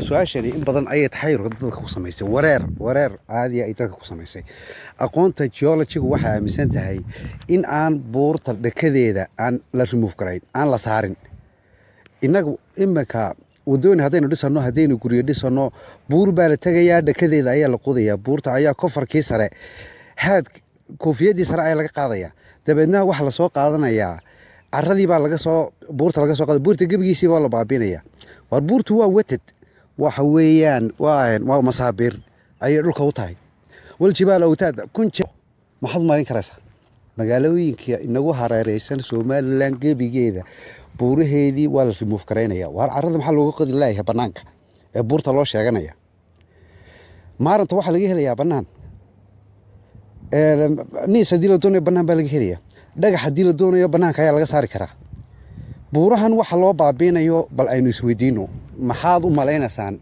Su-aashani in badan ayay taxayurka dadka ku samaysay, wareer, wareer caadiya ay dadka ku samaysay. Aqoonta geology-gu waxay aaminsan tahay in aan buurta dhekadeeda aan la remove garayn, aan la saarin. Innagu iminka wadooyin haddaynu dhisano, haddaynu guryo dhisano, buur baa la tegayaa, dhekadeeda ayaa la qodayaa, buurta ayaa kofarkii sare, haad koofiyadii sare ayaa laga qaadayaa. Dabeedna waxaa lasoo qaadanayaa caradii baa laga soo buurta laga soo qaada, buurta gebigiisii baa la baabinaya. War buurtu waa wetad, waxa weeyaan waa masaabiir ayay dhulka u tahay. والجبال أوتادا kun maxaad marin karaysaa? Magaalooyinka inagu hareereysan, Somaliland gebigeeda buuraheedii waa la remove garaynaya. Waar carrada maxaa looga qodi laayahay banaanka ee buurta loo sheeganaya? Maaranta waxaa laga helayaa bannaan. Niis haddii la doonayo, bannaan baa laga helaya. Dhagax haddii la doonayo, bannaanka ayaa laga saari karaa. Buurahan waxa loo baabiinayo bal aynu isweydiino. Maxaad u malaynaysaan?